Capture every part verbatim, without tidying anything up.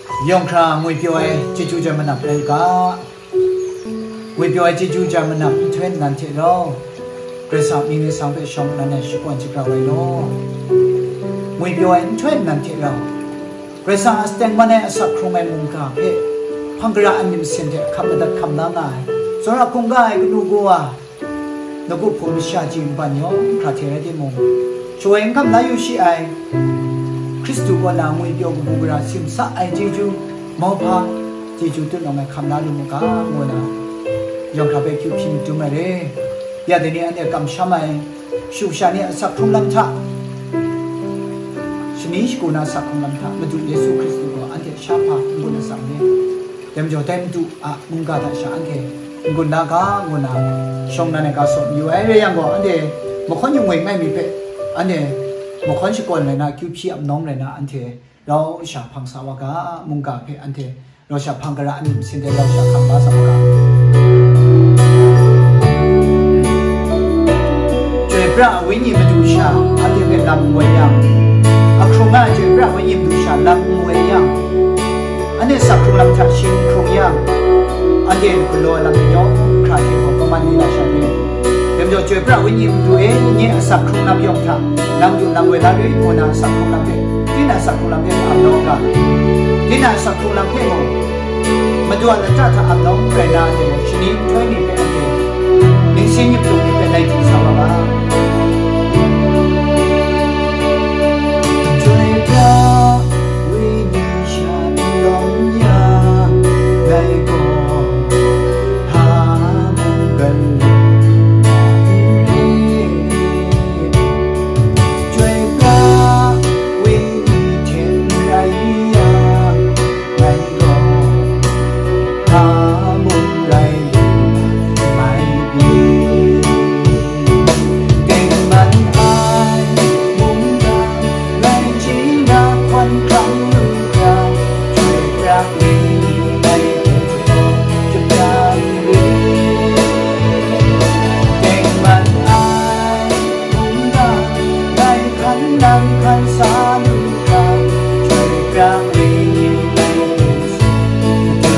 Yawng hkra ngwi pyaw ai chyeju jan manap rai u ga. Ngwi pyaw ai chyeju jan manap nhtoi nnan hte rau, Karai Kasang mying ningsang hpe shawng nnan ai shakawn shagra wai law. Ngwi pyaw ai nhtoi nnan hte rau, Karai Kasang a tengman ai asak hkrung ai mungga hpe hpang gara a myit masin hte hkap madat hkam la nga ai, tsawra hkungga ai kanu kawa, nawku hpung masha ji nban yawng hkra hte rai timung, shawoi n hkam la yu shi ai, Hkristu kaw na ngwi pyaw kabu gara simsa ai chyeju, mauhpa, chyeju tutnawng ai hkam la lu mu ga, ngu na, yawng hkra hpe kyu hpyi madum ai re. Ya dai ni anhte kamsham ai, shu sha ni asak hkrung lam hta, shani shagu na asak hkrung lam hta, Madu Yesu Hkristu gaw anhte shahpa n-gun asak ni, dai majaw dai Madu a mungga hta sha anhte n-gun la ga, ngu na, shawng nnan ai ga saw mayu ai rai yang gaw, anhte mahkawn yu ngoi mai mi hpe, anhte mahkawn shakawn rai na, kyu hpyi ap nawng rai na, anhte rau sha hpang sa wa ga, mungga hpe anhte rau sha hpang gara a myit masin hte rau sha hkam la sa wa ga. Chyoi pra ai Wenyi Madu sha anhte hpe lam n woi yang, a hkrung nga ai chyoi pra ai Wenyi Madu sha lam n woi yang, anhte asak hkrung lam hta shing hkrung yang, anhte galaw ai lam yawng hkra hte gaw kaman ni na sha re. Dai majaw, Chyoi pra ai Wenyi Madu e, nye asak hkrung lam yawng hta, nang du nang woi la rit, ngu na asak hkrung lam hpe, tinang asak hkrung lam hpe ap nawng ga, tinang asak hkrung lam hpe mung, Madu a lata hta ap nawng rai na, anhte shani nhtoi ni hpe anhte, ningsin yip tung ni hpe lai hti sa wa ga. Chyoi pra ai Wenyi sha n lawm ya, ngai gaw hpa mung gai lu na n re. Chyoi pra ai Wenyi hte n rai ya, ngai gaw hpa mung rai lu na mai pyi. Tengman ai mungga, ngai chye na hkawn hkrang lu hkra, Chyoi pra ai Wenyi ngai hte jahpawng jahpyan re. Tengman ai mungga, ngai hkan nang hkan sa lu hkra, Chyoi pra ai Wenyi ngai hte tsun re.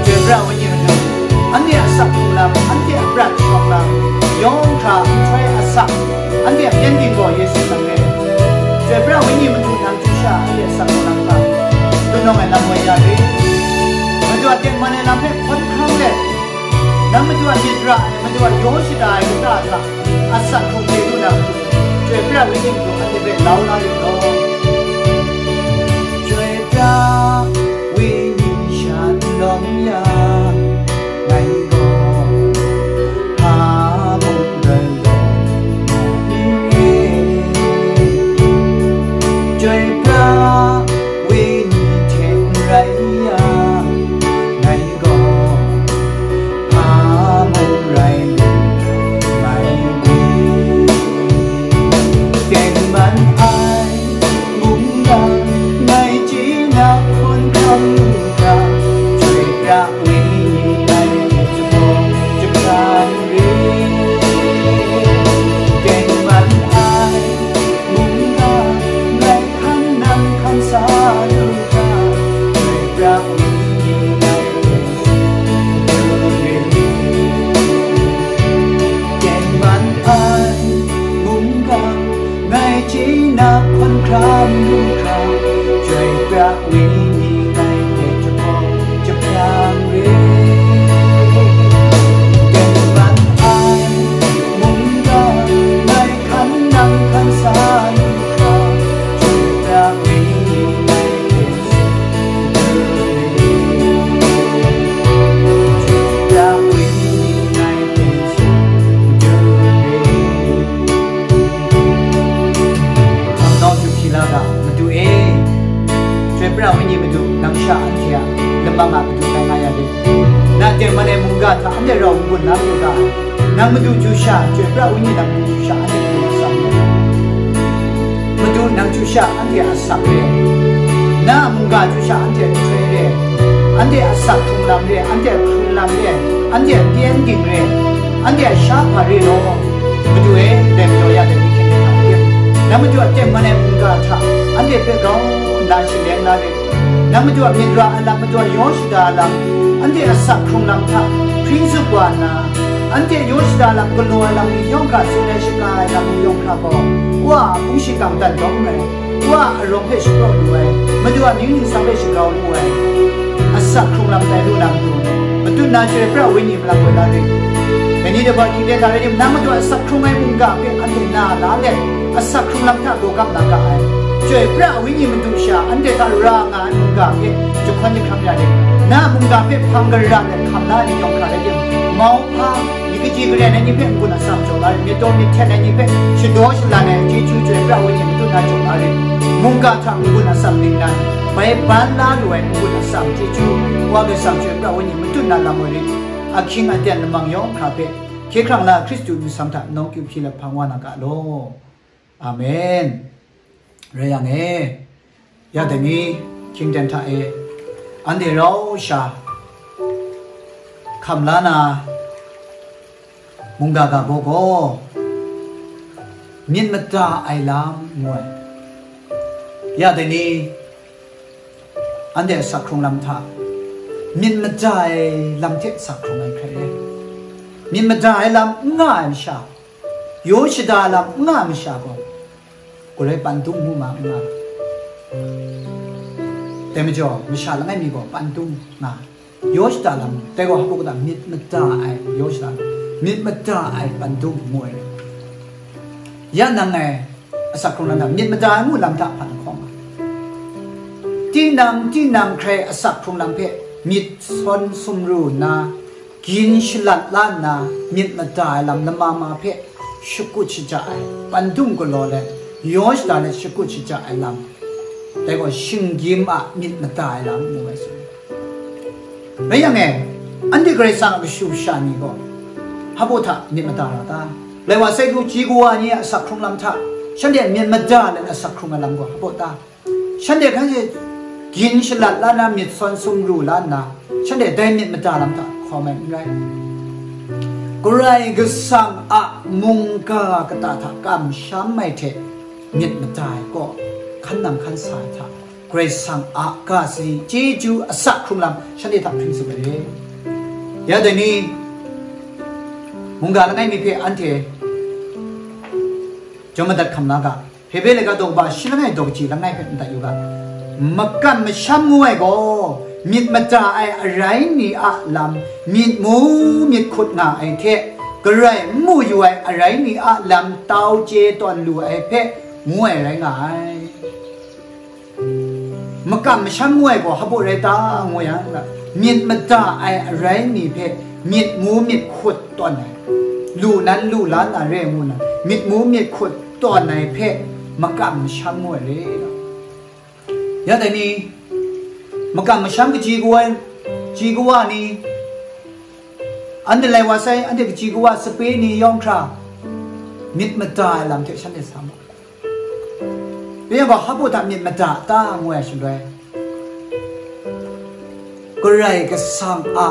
Chyoi pra ai Wenyi Madu, anhte a asak hkrung lam, anhte a prat shawng lam yawng hkra nhtoi asak, anhte a pyengdin gaw Yesu nang re. Chyoi pra ai Wenyi Madu, nang chyu sha anhte asak hkrung lam hta, tutnawng ai lam woi ya re. Madu a tengman ai lam hpe hkawn hkrang let, nang Madu a myit ra ai, Madu a yaw shada ai kata hta, asak hkrung chye lu na matu, Chyoi pra ai Wenyi Madu anhte hpe lau la yu law. Chyoi pra ai Wenyi sha n lawm ya, ngai gaw hpa mung gai lu na n re. Chyoi pra ai Wenyi hte n rai ya, ngai gaw hpa mung rai lu na mai pyi. Tengman ai mungga, ngai chye na hkawn hkrang lu hkra, Chyoi pra ai Wenyi ngai hte jahpawng jahpyan re. Tengman ai mungga, ngai hkan nang hkan sa lu hkra, Chyoi pra ai Wenyi ngai hte tsun re. Tengman ai mungga, ngai chye na hkawn hkrang lu hkra, Chyoi pra ai Wenyi ngai hte jahpawng jahpyan re. Tengman ai mungga, ngai hkan nang hkan sa lu hkra, Chyoi pra ai Wenyi ngai hte tsun re. Chyoi pra ai Wenyi ngai hte tsun re. Hkam nau hkyu hpyi la ga, Madu e. Chyoi pra ai Wenyi Madu, nang sha anhte a lamang a Madu tai nga ya rit. Na tengman ai mungga hta anhte rau n-gun na pru ga, nang Madu chyu sha, Chyoi pra ai Wenyi nang Madu chyu sha anhte hpung asak re. Madu nang chyu sha anhte a asak re. Na a mungga chyu sha anhte a nhtoi re. Anhte a asak hkrung lam re, anhte a hkrun lam re, anhte a pyengdin re, anhte a sha hpa re law. Madu e, ndai majaw ya dai ni hkyen hte hkap tim, Nang Madu a tengman ai mungga hta anhte hpe grau nna shaleng la rit. Nang Madu a myit ra ai lam, Madu a yaw shada ai lam, anhte a asak hkrung lam hta hpring zup wa nna, anhte yaw shada ai lam, galaw ai lam ni yawng hkra, tsun ai shaka ai lam ni yawng hkra gaw, Wa a hpung shingkang dan dawng ai, Wa a arawng hpe shapraw lu ai, Madu a mying ningsang hpe shagrau lu ai, asak hkrung lam tai lu na matu, matut na Chyoi Pra Wenyi malang woi la rit. Dai ni daw hkying de hta rai tim, nang Madu a asak hkrung ai mungga hpe anhte na la let, asak hkrung lam hta daw gap na ga ai. Chyoi Pra Wenyi matu sha anhte hta ra nga ai mungga hpe jahkawn jahkram ya rit. Na a mungga hpe hpang gara let hkam la ai ni yawng hkra rai tim, mauhpa, myit kaji karen ai ni hpe n-gun atsam jaw la rit, myit daw myit hten ai ni hpe shadaw shalan ai chyeju Chyoi Pra Wenyi matut na jaw la rit. Mungga hta n-gun atsam ningnan, bai ban la lu ai n-gun atsam chyeju, Wa Karai Kasang Chyoi Pra Wenyi matut na lam woi rit. Ahkying aten lamang yawng hkra hpe, hkye hkrang la Hkristu nsam hta nawng kyu hpyi lahpang wa na ga law. Amen. Rai yang e, ya dai ni, hkying ten hta e, anhte rau sha hkam la na mungga ga baw gaw, myit mada ai lam ngu ai. Ya dai ni, anhte asak hkrung lam hta myit mada ai lam hte asak hkrung ai hkrai re. Myit mada ai lam n nga ai masha, yaw shada ai lam n nga ai masha gaw, garai pandung mu ma n nga. Dai majaw, masha langai mi gaw pandung nga ai. Yaw shada lam, dai gaw hpaw kata myit mada ai, yaw shada lam, myit mada ai pandung mu ai. Ya nang ngai asak hkrung lam hta myit mada ai ngu lam hta hpan lahkawng ai. Tinang, tinang hkrai asak hkrung lam hpe myit sawn sumru nna, gin shalat la nna, myit mada ai lam lama ma hpe shakut shaja ai, pandung galaw let, yaw shada let shakut shaja ai lam, dai gaw shinggyim a myit mada ai lam ngu ai sum. Rai yang e, anhte Karai Kasang a kashu kasha ni gaw, hpaw hta myit mada ra ta? Lai wa sai du, ji kawa ni a asak hkrung lam hta, shanhte myit mada let asak hkrung ai lam gaw hpaw ta? Shanhte hkan e gin shalat la na, myit sawn sumru la nna, shanhte dai myit mada lam hta hkawm ai n rai. Karai Kasang a mungga kata hta kamsham ai hte myit mada ai kaw, hkan nang hkan sa ai hta, Karai Kasang a ga sadi, chyeju, asak hkrung lam shanhte hta hpring tsun ai re. Ya dai ni, mungga langai mi hpe anhte jaw madat hkam la ga. Hebre laika daw kaba shi langai daw kaji langai hpe madat yu ga. Makam masham ngu ai gaw, myit mada ai arai ni a lam myit mu myit hkut nga ai hte, garai n mu yu ai arai ni a lam tau chye tawn lu ai hpe ngu ai rai nga ai. Makam masham ngu ai gaw hpaw rai ta, ngu yang, myit mada ai arai ni hpe myit mu myit hkut tawn ai, lu nan lu la na re ngu na, myit mu myit hkut tawn ai hpe makam masham ngu ai re. Ya dai ni, makam masham kaji kawa, ji kawa ni, anhte lai wa sai, anhte kaji kawa sape ni yawng hkra, myit mada ai lam hte shanhte sa ma. Rai yang gaw, hpaw hta myit mada ta ngu ai shaloi, Karai Kasang a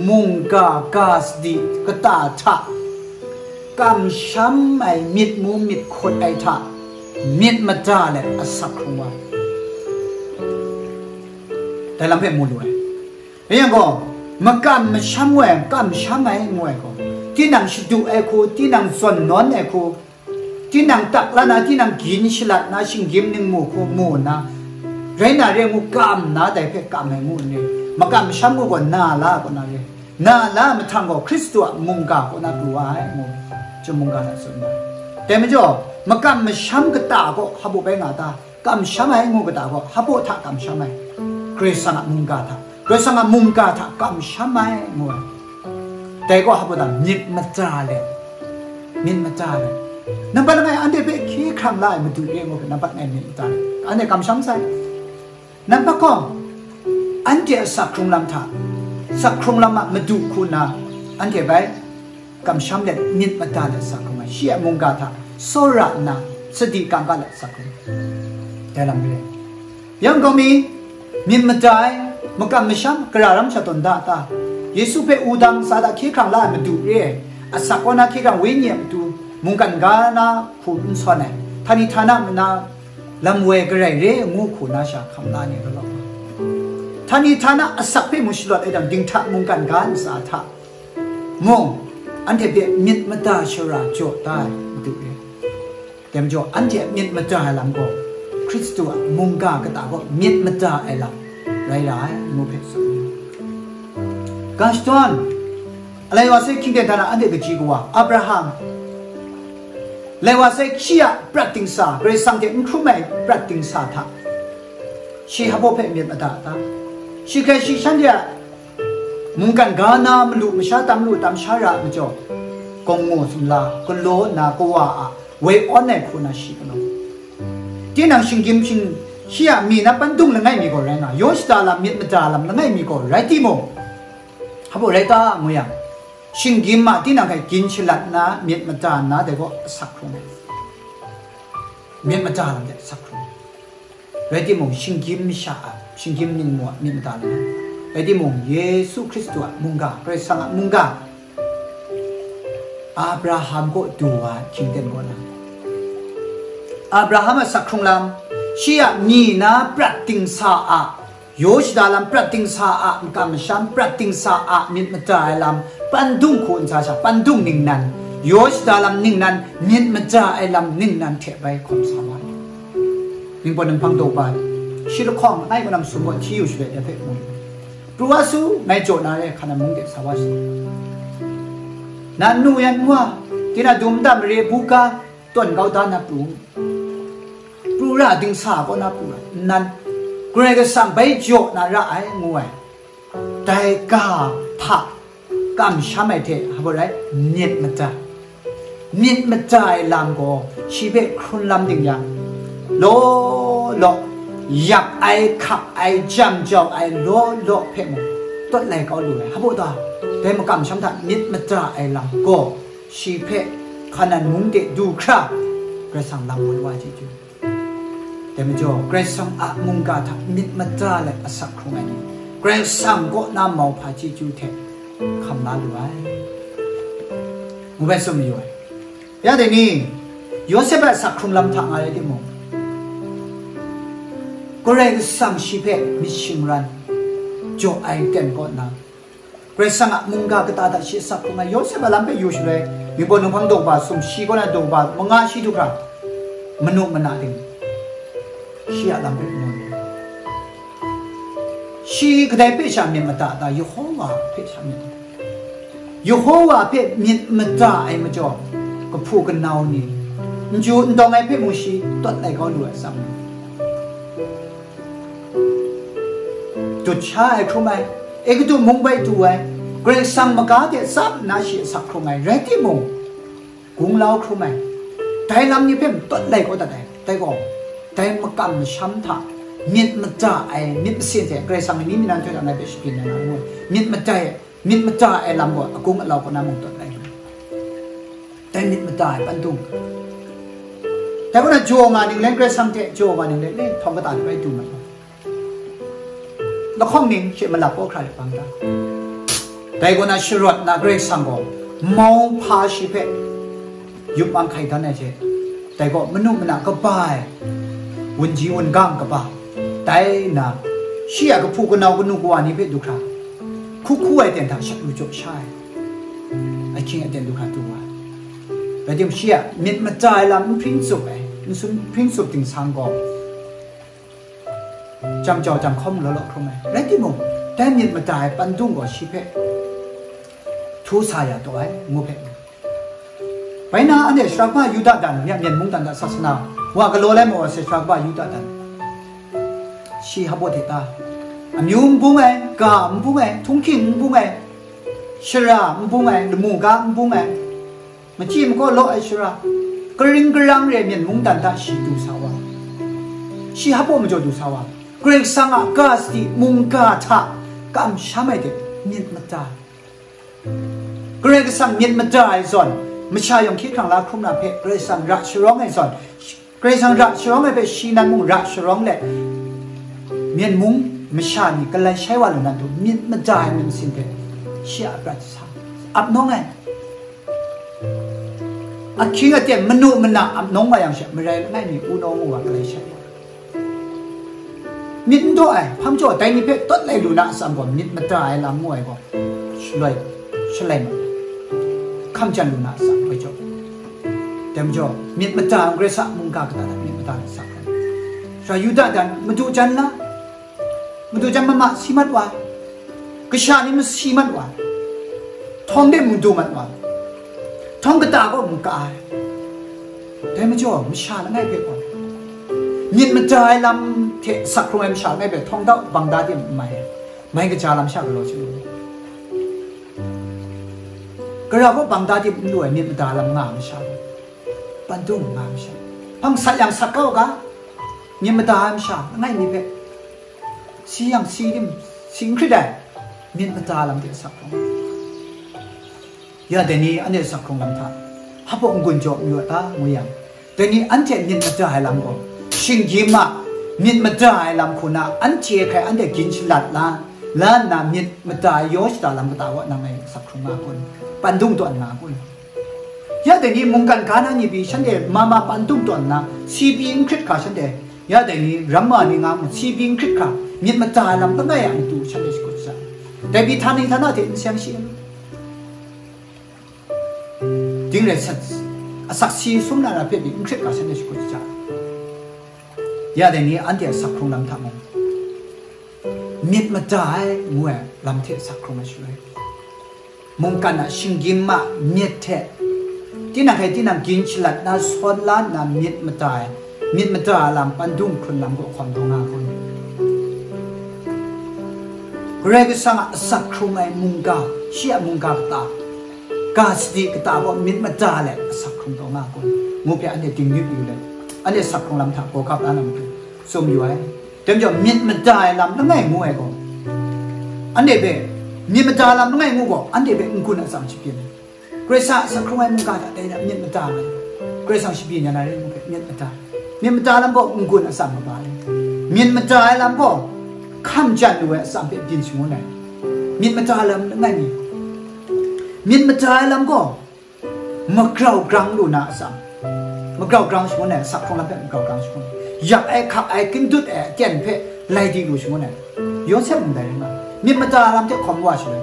mungga ga sadi kata hta kamsham ai, myit mu myit hkut ai hta myit mada let asak hkrung wa, dai lam hpe mu lu ai. Rai yang gaw, makam masham ngu ai, kamsham ai ngu ai gaw, tinang shadu ai hku, tinang zawn nawn ai hku, tinang tak la na, tinang gin shalat na, shinggyim ningmu hku mu nna, rai na re ngu kam na, dai hpe kam ai ngu n re. Makam masham ngu gaw na la kaw na re. Na la ai mahtang gaw Hkristu a mungga kaw na pru wa ai ngu, chyum mungga hta tsun ai. Dai majaw, makam masham kata gaw hpaw bai nga ta? Kamsham ai ngu kata gaw, hpaw hta kamsham ai, Karai Kasang a mungga hta, Karai Kasang a mungga hta kamsham ai ngu ai. Dai gaw hpaw hta myit mada let, myit mada let. Nampat langai anhte hpe hkye hkrang la ai Madu re ngu hpe nampat langai myit mada let, anhte kamsham sai. Nampat gaw, anhte a asak hkrung lam hta, asak hkrung lam a madu hku nna, anhte bai kamsham let myit mada let asak hkrung ai, shi a mungga hta tsawra nna sadi kangka let asak hkrung ai, dai lam re. Yang gaw mi, myit mada ai, makam masham, kara ram sha tawn da ta? Yesu hpe wudang sa da hkye hkrang la ai Madu re ai, asak kaw na hkye hkrang Wenyi a matu, mungkan ga na hku n sawn ai, Htani htana mana lam woi garai re ngu hku na sha hkam la ni rawt rawt nga. Htani htana asak hpe mung shalawt ai jang, dinghta mungkan ga ntsa hta mung, anhte hpe myit mada shara jaw da ai Madu re. Dai majaw, anhte a myit mada ai lam gaw, Hkristu a mungga kata gaw myit mada ai lam rai ra ai, ngu hpe tsun. Ga shadawn, alai wa sai hkying ten hta na anhte kaji kawa, Abraham, alai wa sai shi a prat dingsa, Karai Kasang hte n hkrum ai prat dingsa hta, shi hpa hpe myit mada ta? Shi hkrai shi shanhte a mungkan ga na malu masha tam lu tam sha ra ai majaw, gawngngu sumla galaw nna kawa a woi awn ai hku na shi galaw. Tinang shinggyim shing, shi a mi na pandung langai mi gaw rai nga, yaw shada lam, myit mada lam langai mi gaw rai timung, hpa rai ta ngu yang, shinggyim a tinang hkai gin shalat nna myit mada nna dai gaw asak hkrung ai. Myit mada lam de asak hkrung ai. Rai timung, shinggyim masha a, shinggyim ningmu a myit mada langai. Rai timung, Yesu Hkristu a mungga, Karai Kasang a mungga, Abraham kaw du wa hkying ten kaw na, Abraham a asak hkrung lam, shi a mi na prat dingsa a, yaw shada lam prat dingsa a, makam masham prat dingsa a myit mada ai lam, pandung hku ntsa sha, pandung ningnan, yaw shada lam ningnan, myit mada ai lam ningnan hte bai hkawm sa wa ai. Ningpawt ninghpang daw ba, shi lahkawng ngai kaw na masum gaw hti yu shaloi dai hpe mu. Pru wa su, ngai jaw na re, hka na mung de sa wa shi. Na nu yan nwa, tina dum da mare buga, tawn kau da na pru. Pru ra dingsa kaw na pru ra, nnan, Karai Kasang bai jaw na ra ai, ngu ai. Dai ga hta kamsham ai hte, hpa rai, myit mada. Myit mada ai lam gaw, shi hpe hkrun lam ding yang, law law, yak ai, hkak ai, jam jau ai, law law hpe mung, tawt lai kau lu ai. Hpa ta, dai makam sham hta myit mada ai lam gaw, shi hpe Hkanan mung de du hkra, Karai Kasang lam woi wa chyeju. Dai majaw, Karai Kasang a mungga hta myit mada let asak hkrung ai ni, Karai Kasang kaw na mauhpa chyeju hte hkam la lu ai, ngu bai tsun mayu ai. Ya dai ni, Yawsep a asak hkrung lam hta nga rai timung, Karai Kasang shi hpe myit shingran jaw ai ten kaw nna, Karai Kasang a mungga kata hta shi asak hkrung ai, Yawsep a lam hpe yu shaloi, Ningpawt Ninghpang daw ba sum, shi kaw na daw ba manga shi du hkra, manu mana ting, shi a lam hpe mu. Shi kadai hpe sha myit mada ta? Yehowa hpe sha myit mada. Yehowa hpe myit mada ai majaw, kahpu kanau ni, n ju n dawng ai hpe mung shi tawt lai kau lu ai atsam ni, dut sha ai hkrum ai, Egutu mung bai du ai, Karai Kasang maga de tsap nna shi asak hkrung ai, rai timung, gunglau hkrum ai, dai lam ni hpe mung tawt lai kau dat ai. Dai gaw, dai makam masham hta myit mada ai myit masin hte Karai Kasang ni mi nan htoi hta ngai hpe shabyin ai nga ngu ai. Myit mada ai, myit mada ai lam gaw agung alau kaw na mung tawt lai lu ai. Dai myit mada ai pandung. Dai kaw na jaw nga ning leng, Karai Kasang hte jaw nga ning leng, eh, htawng kata ni bai du mat ai. Lahkawng ning she malap kau hkra de bang ta? Dai kaw na sharawt na Karai Kasang gaw mauhpa shi hpe yup mang hkai dan ai hte, dai gaw manu mana kaba ai, wunji wungang kaba, dai na, shi a kahpu kanau kanu kawa ni hpe du hkra, hku hku ai ten hta shadu jaw sha ai, ahkying aten du hkra du wa ai. Rai timung, shi a myit mada ai lam n hpring tsup ai, n sum hpring tsup ting sang gaw, jam jau jam hkawm law law hkrum ai. Rai timung, dai myit mada ai pandung gaw shi hpe htu sa ya taw ai, ngu hpe. Bai na, anhte Sara Kaba Yuda dan, ya Myen mungdan hta sasana wa galaw lai maw se, Sara Kaba Yuda dan. Shi hpa hte ta? Amyu n bung ai, ga n bung ai, htunghking n bung ai, shara n bung ai, lamu ga n bung ai, machyi makaw law ai shara, karing karang re ai Myen mungdan hta shi du sa wa, shi hpa majaw du sa wa, Karai Kasang a ga sadi mungga hta kamsham ai hte myit mada. Karai Kasang myit mada ai zawn, masha yawng hkye hkrang la hkrum na hpe Karai Kasang ra sharawng ai zawn, Karai Kasang ra sharawng ai hpe shi nan mung ra sharawng let, Myen mung masha ni galai shai wa lu nan hte myit mada ai myit masin hpe shi a prat sa, ap nawng ai. Ahkying aten manu mana ap nawng wa yang she, marai langai mi u nawng u wa, galai sha wa. Myit n daw ai, hpang jaw dai ni hpe tawt lai lu na atsam gaw, myit mada ai lam ngu ai gaw, shaloi, shalai ma, hkam jan lu na atsam, goi jaw. Dai majaw, myit mada ai, Karai Kasang mungga kata hta myit mada ai asak hkrum. Sha Yuda dan, madu jan la, madu jan mama si mat wa, kasha ni masi mat wa, htawng de madu mat wa, htawng kata gaw maka ai. Dai majaw, masha langai hpe gaw, myit mada ai lam hte asak hkrung ai masha langai hpe htawng dau bang da tim n mai ai, mai kaja lam sha galaw chyu ai. Gara gaw bang da tim n lu ai myit mada lam nga ai masha, pandung nga ai masha, hpang sat yang sat kau ga, myit mada ai masha langai mi hpe, si yang si tim, si n hkrit ai, myit mada lam hte asak hkrung. Ya dai ni anhte asak hkrung lam hta, hpa n-gun jaw mayu a ta, ngu yang, dai ni anhte myit mada ai lam gaw, shinggyim a myit mada ai lam hku na, anhte hkrai anhte gin shalat la, la nna myit mada ai yaw shada lam kata wa nang ngai asak hkrung nga kun, pandung tawn nga kun. Ya dai ni mungkan ga na ni pyi shanhte ma ma pandung tawn nna, si pyi n hkrit hkra shanhte, ya dai ni ramma ni nga mu, si pyi n hkrit hkra, myit mada ai lam langai a matu shanhte shakut shaja, dai pyi htani htana hte n seng shi ai lu. Ding rai sat, asak si sum na ra hpe pyi n hkrit hkra shanhte shakut shaja. Ya dai ni anhte asak hkrung lam hta mung, myit mada ai ngu ai lam hte asak hkrung ai shaloi, mungkan a shinggyim a myit hte, tinang hkrai tinang gin shalat na sawn la nna myit mada ai, myit mada ai lam pandung hkrun lam gaw hkawm taw nga kun. Karai Kasang a asak hkrung ai mungga, shi a mungga kata, ga sadi kata gaw myit mada let asak hkrung taw nga kun, ngu hpe anhte dingnyut yu let, anhte asak hkrung lam hta gawgap la na matu, tsun yu ai. Dai majaw, myit mada ai lam langai ngu ai gaw, anhte hpe myit mada lam langai ngu gaw, anhte hpe n-gun atsam shabyin ai. Karai Kasang a asak hkrung ai mungga hta dai na myit mada ai. Karai Kasang shabyin ya na re ngu hpe myit mada. Myit mada lam gaw n-gun atsam maba ai. Myit mada ai lam gaw, hkam jan lu ai atsam hpe byin shangun ai. Myit mada lam langai mi. Myit mada ai lam gaw, magrau grang lu na atsam, magrau grang shangun ai, asak hkrung lam hpe magrau grang shangun ai, yak ai, hkak ai, kandut ai aten hpe lai di lu shangun ai. Yawsep ndai rai nga, myit mada lam hte hkawm wa shaloi,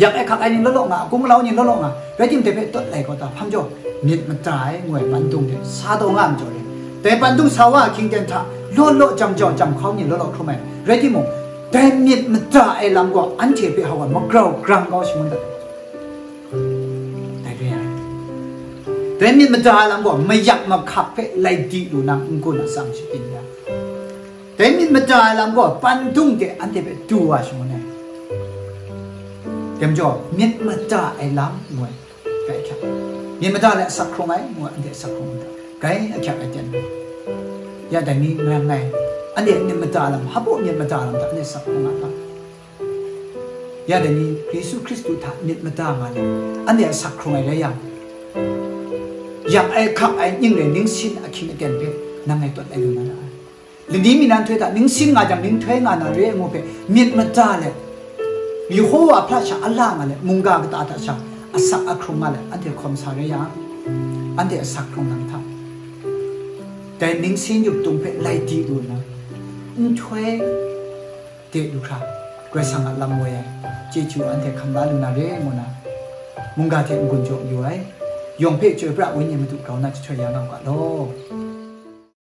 yak ai, hkak ai ni law law nga, agung alau ni law law nga, rai timung dai hpe tawt lai kau ta, hpang jaw, myit mada ai ngu ai pandung hte sa taw nga ai majaw re. Dai pandung sa wa ahkying ten hta, law law jam jau jam hkau ni law law hkrum ai, rai timung, dai myit mada ai lam gaw anhte hpe hau ai magrau grang kau shangun dat ai. Dai re ai. Dai myit mada ai lam gaw mayak mahkak hpe lai di lu na n-gun atsam shabyin ya. Dai myit mada ai lam gaw pandung de anhte hpe du wa shangun ai. Dai majaw, myit mada ai lam ngu ai, rai ahkyak. Myit mada let asak hkrung ai ngu ai, anhte asak hkrung mada. Rai ahkyak ai ten. Ya dai ni ngai, anhte myit mada ai lam, hpa myit mada ai lam hta anhte asak hkrung nga ga. Ya dai ni, Yesu Hkristu hta myit mada nga let, anhte asak hkrung ai rai yang, yak ai, hkak ai, ning rai, ningsin ahkying aten hpe nang ngai tawt ai lu na ra ai. Lani mi nan htoi hta ningsin nga jang, ning htoi nga na re ai ngu hpe myit mada let, Yehowa hpa sha a la nga let, mungga kata hta sha asak ahkrung nga let, anhte hkawm sa rai yang, anhte asak hkrung nang hta, dai ningsin yup tung hpe lai di lu nna, nhtoi de lu hkra, Karai Kasang a lam woi ai chyeju anhte hkam la lu na re ngu na, mungga hte n-gun jaw yu ai, yawng hpe Chyoi pra Wenyi Madu grau na jahtoi ya nga u ga law.